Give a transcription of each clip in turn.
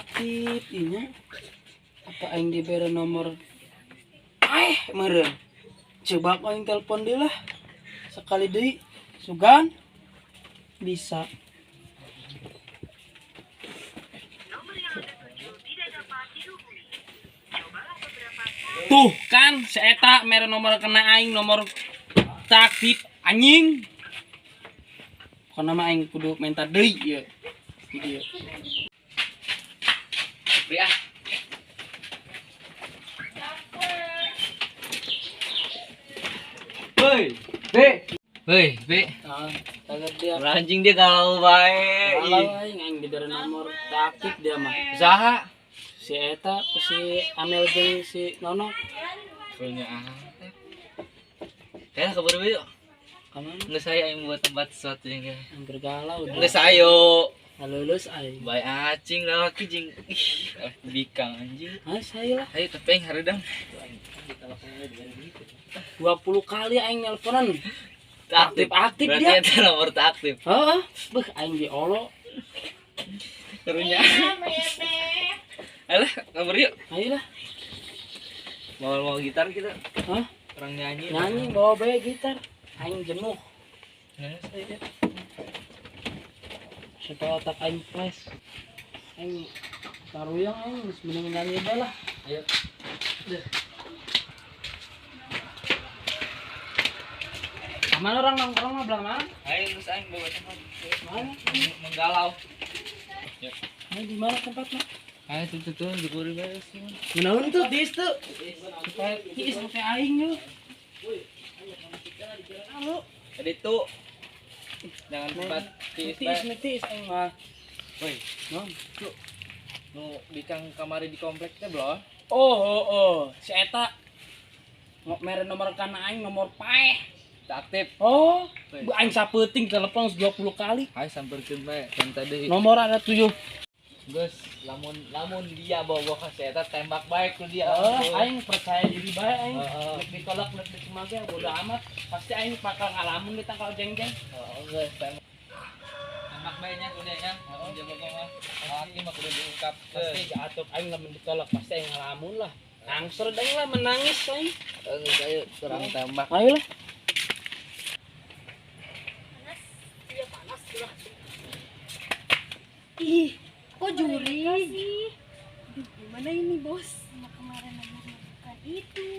Aktif inya. Apa aing dibere nomor? Eh, meureun. Coba aku aing telepon dia lah. Sekali deui. Sugan bisa. Tuh kan si eta mere nomor kena aing nomor teu aktif anjing. Pokona mah aing kudu minta deui ieu. Ieu. Beri ah. Woi, B. Woi, B. Ah, kaget dia. Anjing dia galau bae. Galau aing aing dibere nomor teu aktif dia mah. Saha? Si eta ku si Amel jeung si Nono. Punya ah. Kayaknya kabur yuk. Kamana? Nggak saya yang buat tempat sesuatu yang kayak. Angger galau dia. Nggak sayo. Lulus aing. Bae acing laki jing. Ih, bikang anjing. Ah, saya lah. Ayo tepeng hareudang. 20 kali aing nelponan. Aktif. Aktif Berarti dia. eta nomor tak aktif. Heeh, beuh aing diolo. Karunya. Alah, kabur yuk. Ayo lah. Mau mau gitar kita. Hah? Orang nyanyi. Nyanyi bawa bae gitar. Aing jenuh. Nyanyi saya. Supaya otak aing fresh. Aing taruyang aing geus mending nyanyi bae lah. Ayo. Deh. Mana orang nongkrong mah belah mana? Ayo terus aing bawa tempat. Mana? Menggalau. Ini di mana tempatnya? Ayo tuh tuh tuh di kuri bae sih. Menaun tuh tiis tuh. Supaya tiis sampai aing yeuh. Halo. Jadi tuh jangan tempat tiis Tiis bae. nih tiis aing mah. Woi, Non. tuh. Nu bikang kamari di komplek teh belum? Oh, oh, oh, si eta mere nomor kana aing nomor paeh. Tak aktif. Oh, Woi. bu aing sapeuting telepon 20 kali. Ayo samperkeun bae kan tadi. Nomor ada 7. Geus, lamun lamun dia bawa ka si eta tembak bae ku dia. Oh, aing percaya diri bae aing. Heeh. Rek ditolak rek dikumaha bodo amat. Pasti aing bakal ngalamun di tangkal jeng-jeng. Heeh, geus tembak. Tembak bae nya kudu nya. Lamun dia bogo mah. Laki mah kudu diungkapkeun. Pasti atuh aing lamun ditolak pasti aing ngalamun lah. Angser deui lah menangis aing. Geus ayo kurang tembak. Ayo lah. Panas. Iya panas lah. Ih, kok juri? Aduh, gimana ini bos? Sama kemarin nomornya bukan itu.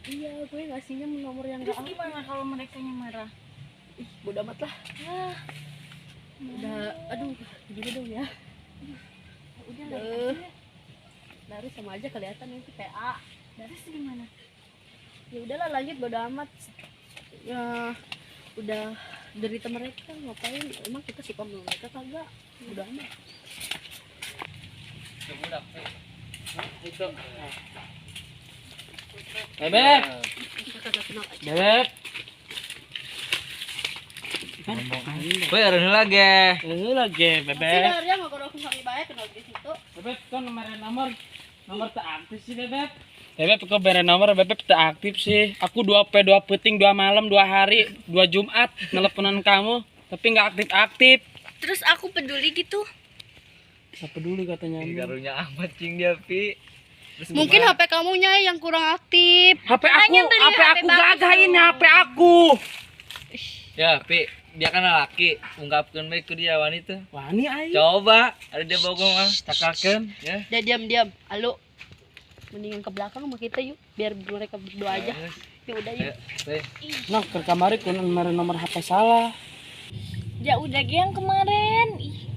Iya, gue ngasihnya nomor yang Terus gak gimana kalau mereka marah? Ih, bodo amat lah. Ah, Udah, aduh, gimana dong ya? ya udah lari Aduh. aja. Lari sama aja kelihatan itu PA. Terus gimana? Ya udahlah lanjut bodo amat. Ya udah derita mereka ngapain? Emang kita suka sama mereka kagak? Bodo amat. Budak. Itu. Bebek, Kita kagak kenal aja. bebek. Woi, ada lagi. Ini lagi bebek. Sebenarnya nggak kalau kami baik kenal di situ. Bebek kan nomor nomor nomor tak aktif sih bebek. Bebek kok bere nomor bebek tak aktif sih. Aku 2 p 2 peting 2 malam 2 hari 2 Jumat nelponan kamu tapi nggak aktif aktif. Terus aku peduli gitu. Nggak peduli katanya. Karunya amat cing dia, Pi. Terus Mungkin gimana? HP kamunya yang kurang aktif. HP aku, beli HP HP aku bagus gagah ini HP aku. Ya, Pi, dia kan laki, ungkapkeun bae ku dia wanita. Wani aing. Coba, ada dia bogo mah, takakeun ya. Udah diam-diam. Halo. Mendingan ke belakang sama kita yuk, biar mereka berdua aja. Ya udah yuk. Ayo, weh. Nah, ke kamari ku nomor nomor HP salah. Ya udah ge yang kemarin. Ih,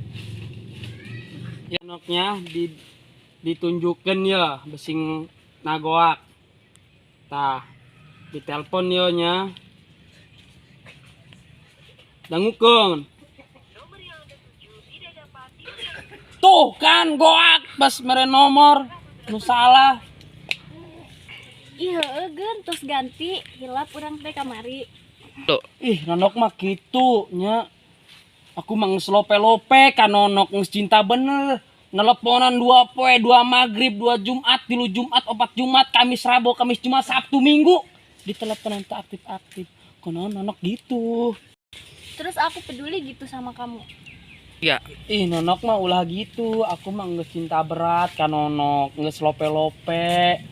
Ya noknya di ditunjukkan ya besing nagoak. Tah, ditelepon yo nya. Dangukeun. Tuh kan goak pas mere nomor nu salah. ih heueuh geun terus ganti hilap urang teh kamari. Ih, nonok mah gitu nya. Aku mah geus lope-lope ka nonok geus cinta bener. Nelponan 2 poe, 2 maghrib, 2 Jumat, 3 Jumat, 4 Jumat, Kamis, Rabu, Kamis, Jumat, Sabtu, Minggu. Di teleponan tak aktif-aktif. Konon nonok gitu. Terus aku peduli gitu sama kamu. Ya. Ih, Nonok mah ulah gitu. Aku mah geus cinta berat ka Nonok, geus lope-lope.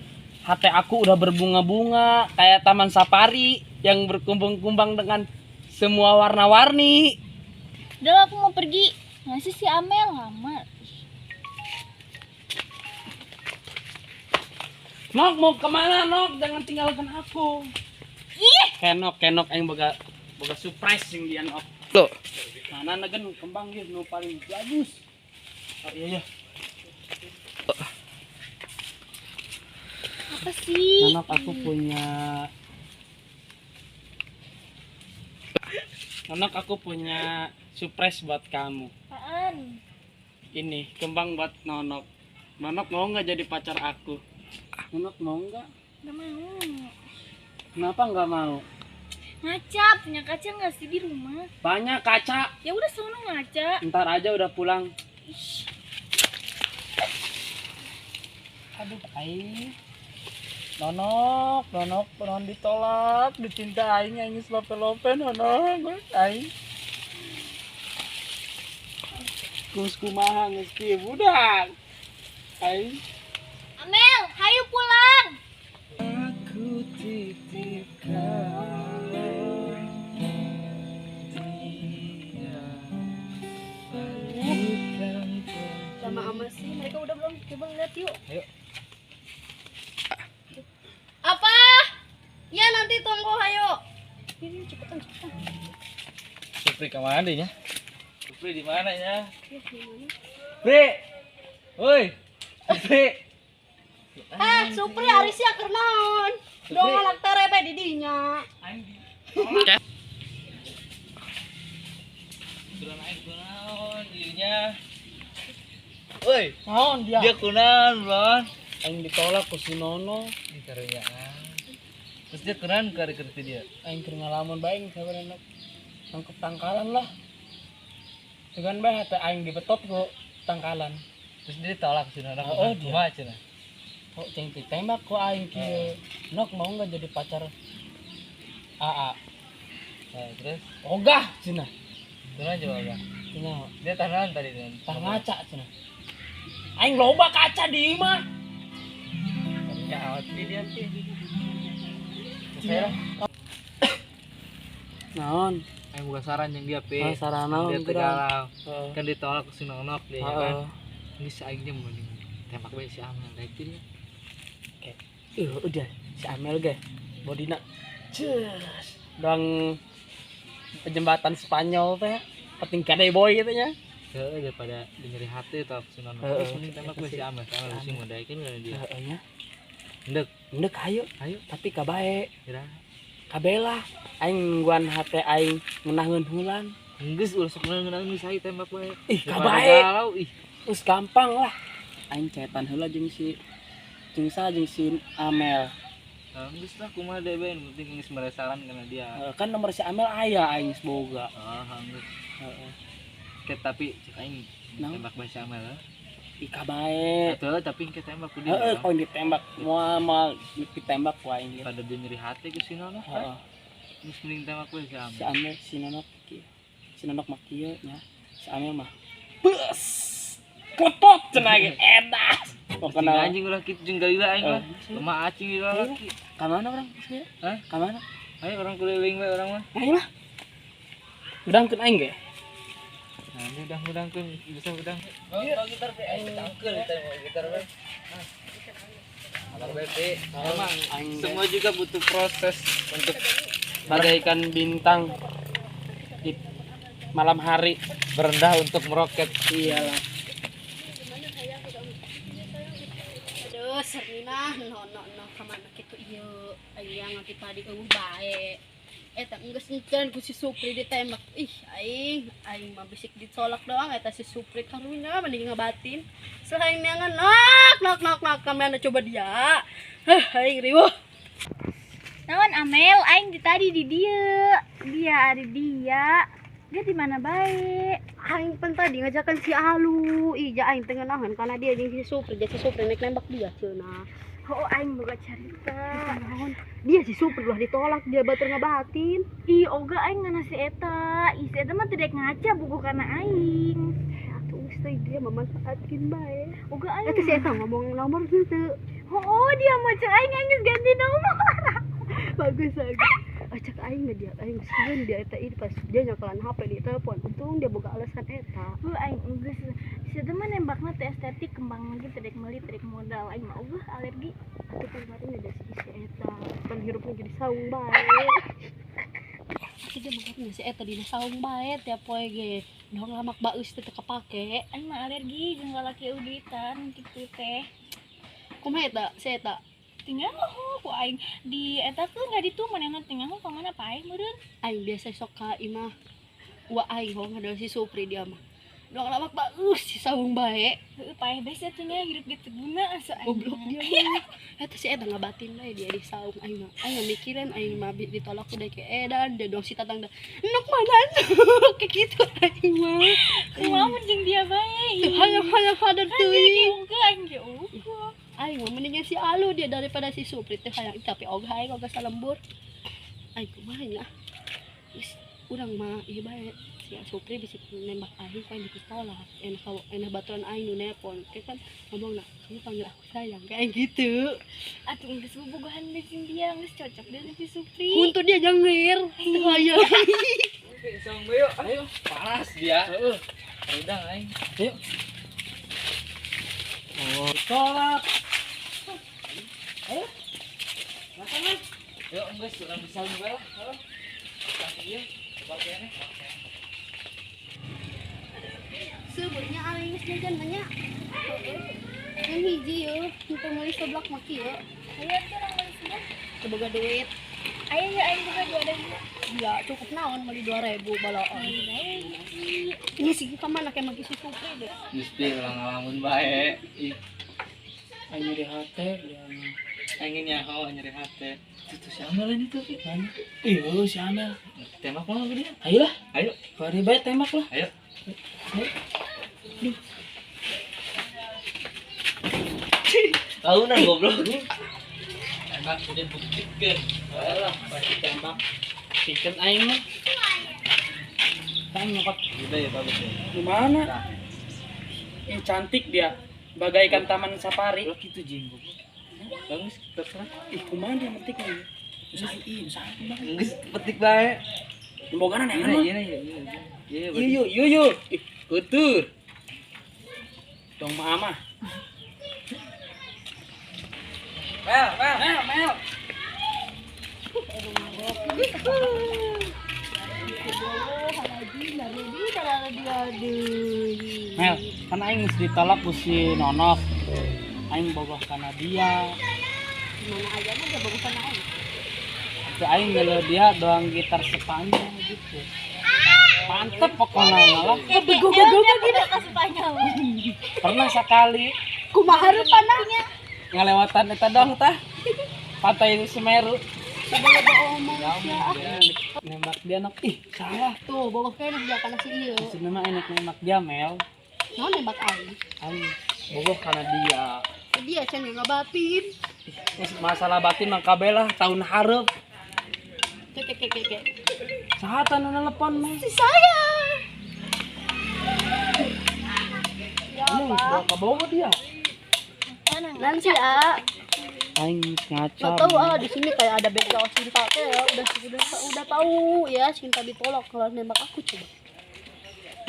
Hati aku udah berbunga-bunga kayak taman safari yang berkumbang-kumbang dengan semua warna-warni. Udah, aku mau pergi. Ngasih si Amel lama. Nok, mau kemana Nok? Jangan tinggalkan aku. Ih, Kenok, kenok aing boga boga surprise sing dia Nok. Loh. Mana negen kembang ieu nu paling bagus. Oh iya iya. Apa sih? Nonok, aku punya Nonok, aku punya surprise buat kamu. Apaan? Ini kembang buat Nonok. Nonok mau nggak jadi pacar aku? Nonok mau nggak? Gak mau. Kenapa nggak mau? Ngaca, punya kaca nggak sih di rumah? Banyak kaca. Ya udah sono ngaca. Ntar aja udah pulang. Aduh, aing. Nonok, Nonok, non ditolak, dicinta aing, aing geus lope-lope Nonok, aing. Geus kumaha geus kieu budak. Aing. Amel, hayu pulang. Aku titipkan dia. Lama amat sih mereka, udah belum? Coba ngeliat yuk. Ayo. Apa ya, nanti tunggu, ayo. Ini cepetan cepetan. Supri kemana deh nya? Supri di mana nya? Ya, gimana? Pri. Woi. Supri. Eh, Supri, ari sia keur naon? Dong anak terebe di dinya. Kunaon aing, kunaon ieu nya? Woi, Naon dia? Dia kunaon, Bron? Aing ditolak ku si Nono. Ih, karunya. Terus dia kunaon kari kerti dia? Aing keur ngalamun bae aing sabarana nangkep tangkalan lah. Dengan bae hate aing dibetot ku tangkalan. Terus dia ditolak si Nono. Oh, dia. Kumaha cenah? Kok ceng ditembak ku aing kieu. Nok, mau nggak jadi pacar AA? Nah, terus Ogah cenah. kunaon coba, Bang? Cenah Dia tahan tadi dan tah ngaca cenah. Aing loba kaca di imah. Karunya awat di dia sih. Saya Naon? aing buka saran yang dia pe. Oh, saran naon, Dia teh kurang? galau. Heeh. Kan ditolak ku si Nonok dia ya kan. Heeh. Ini si aingnya mending tembak bae si Amel rek dia. Udah si Amel ge bodina cus dong jembatan Spanyol teh penting kade boy gitu nya. Heeh, daripada dia nyeri hati tau si Nonok. Heeh. Terus mending tembak bae si Amel. Si Amel sing ngodaikeun kan dia. Heeh nya. Ndek, Ndek ayo, ayo tapi kabae kira. Kabela aing nungguan hate aing ngeunahkeun heulan. Geus ulah sok ngeunah geus ayo tembak bae. Ih, Daripada kabae. galau ih. Terus gampang lah. Aing cetan heula jeung si jeung sa jeung si Amel. Nah, geus lah kumaha deh bae, yang penting geus mere saran kana dia. Heeh, kan nomor si Amel aya aing geus boga. Oh, geus. Heeh. Ke tapi cek aing Naon? tembak bae si Amel. Ih, kabae. Atuh tapi ke tembak ku dia. Heeh, kalau ditembak moal moal ditembak ku aing. Pada dia nyeri hati ku si Nonok. Heeh. Geus mending tembak bae si Amel. Si Amel si Nonok kieu. Si Nonok mah kieu nya. Si Amel mah bus. Klepot cenah ge edas. Pokoknya Pokona anjing ulah kitu jeung galila aing mah. Eh. Lemah acing di lalaki. Ka mana urang? Hah? Ka mana? Ayo orang keliling we urang mah. Ayo lah. Udangkeun aing ge. Nah, ini udang-udangkeun bisa udang. Oh, gitar pe aing tangkeul eta mau gitar we. Abang BP, emang Aing ge. semua juga butuh proses untuk Bagaikan bintang di malam hari. merendah untuk meroket. Iyalah. Aduh, Sermina, no no no kemana kitu ieu? Aya nganti tadi eueuh bae. Eta geus encan ku si Supri ditembak. Ih, aing aing mah bisik ditolak doang eta si Supri karunya mending ngabatin. Selain neangan nok nok nok nok kamana coba dia. Hah, aing riweuh. Naon Amel, aing di tadi di dia. Dia ari dia. Dia di mana bae? Aing pen tadi ngajakan si Alu. Ih, ja aing teu ngeunaheun kana dia jeung si Supri. Ja si Supri nek nembak dia cenah. Oh, aing boga carita. Naon? Dia si Supri lah ditolak dia batur ngabatin. Ih, oga aing ngeunah si eta. Ih, si eta mah teu dek ngaca buku kana aing. Atuh geus teh dia memanfaatkeun bae. Oga aing. Eta si eta ngomong nomor gitu. Oh, dia mah cek aing aing geus ganti nomor. Bagus bagus. Cek aing mah dia aing sieun dia eta ieu pas dia nyekelan HP di telepon. Untung dia boga alasan eta. Heuh, aing geus si eta mah nembakna teh estetik kembang lagi teu dek meuli teu dek modal aing mah eueuh alergi. Atuh kemarin ada si eta pan hirupna jadi saung bae. Atuh dia mah si eta dina saung bae tiap poe ge. Doang lamak baeus teh teu kapake. Aing mah alergi jeung lalaki eueuh duitan kitu teh. Kumaha eta si eta? Tinggal ku aing di eta keun ka ditu manehna tinggal ka mana paeh meureun. Aing biasa sok ka imah wa aing hong ada si Supri dia mah. Doang lamak baeus si saung bae. Heuh paeh bae atuh nya hirup ge teu guna asa aing. Goblok dia mah. Eta si eta ngabatin bae dia di saung aing mah. Aing mikirin aing mah ditolak udah ke edan dia doang si Tatang da. Nuk mana nuk kayak gitu aing mah. Kumaha mun jeung dia bae. Tuh hayang-hayang hadan teuing. Aing ge eueuh. Aing mah mendingan si Alu dia daripada si Supri teh hayang tapi ogah aing ogah salembur. Aing kumaha nya? Geus urang mah ieu bae si Supri bisa nembak aing ku aing ditolak. Enak enak baturan aing nu nelpon. Kayak kan ngomongna, kamu panggil aku sayang kayak gitu. Atuh geus bobogohan jeung dia geus cocok dia jeung si Supri. Huntu dia nyengir. Teu hayang. Saung bae yuk. Ayo, panas dia. Heeh. Udah aing. Ayo. Oh, tolak. Ayo. Makan lah. Yuk, geus urang di saung bae lah. Heeh. Ieu, coba kene. Sebenarnya aing geus jajan banyak. Ngan hiji yeuh, teu meuli seblak mah kieu. Ayo atuh urang meuli seblak. Teu boga duit. Ayo ya aing boga 2.000. Ya, cukup naon meuli 2.000 baloon. Ini sih ka mana kayak magi si Supri deh. Geus teh ulang ngalamun bae. Ih, Aing nyeri hate dia mah. aing nyaho nyeri hate. Tuh si Amel ini tuh. Pi. Mana? Ih, heuh si Amel. Tembak mah dia. Ayolah, Ayo, bari bae tembak lah. ayo. Ayo. Tahunan goblok. Tembak udah buktikeun. Ayolah, pasti tembak. Pikeun aing mah. Aing nyokot Udah ya bagus ya. di mana? Ih, cantik dia. Bagaikan taman safari. Lo gitu jing goblok. Bagus terserah. Ih, kumaha dia penting nih. Usaha ih, usaha kumaha. Geus petik bae. Bogana neangan mah. Iya iya iya. Iya Iya, iya, iya. Ih, keuteur. Dong mah mah. Mel, Mel. Mel, Mel. Mel, kan aing geus ditolak ku si Nonok. Aing bogoh kana dia. Mana aja mah dia boga kana aing. Teu aing ngeuleuh dia doang gitar Spanyol gitu. Mantep pokoknya malah. Bego-bego gitu ka Spanyol. Pernah sekali Kumaha rupana? ngalewatan eta dong tah. Pantai Semeru. Sabaloba omong sia. Nembak dia nok. Ih, salah. Tuh, bogoh keneh dia kana si ieu. Maksudnya mah enak nembak dia, Mel. Naon nembak aing? Aing bogoh kana dia. Dia can ngabatin. Terus masalah batin mah kabeh lah tahun hareup. Cek cek cek cek. Saha tah nu nelepon mah? Si saya. Ya Ini apa? bawa ke bawah dia. Mana? Nanti ah, Aing ngaca. nggak tahu ah di sini kayak ada begal cinta teh ya udah tahu ya cinta ditolak kalau nembak aku coba.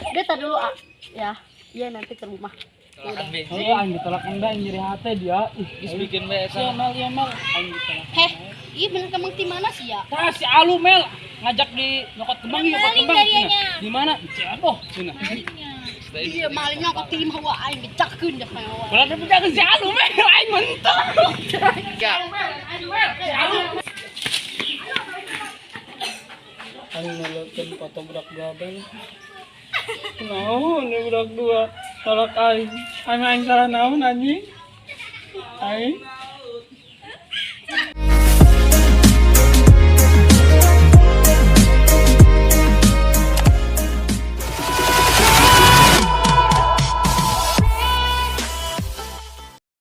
Udah tar dulu ah. Ya, iya nanti ke rumah. Tolakan be. Heuh, aing ditolak enda aing nyeri hate dia. Ih, Geus bikin bae Sia eta. Mel, iya Mel. Aing ditolak. Heh, iya bener kemang di mana sih ya? Tah si Alu Mel ngajak di nyokot kembang, nyokot Maling kembang darianya. cenah. Di mana? Ciaboh cenah. Malingnya. Iya malingnya kok tim hawa aing becakeun dah kayak hawa. Kalau ada pejaga si Alu Mel, aing mentok. Si Alu. Aing ngelukeun foto budak dua bel. Naon ini budak dua tolak aing. Aing aing salah naon anjing? Aing.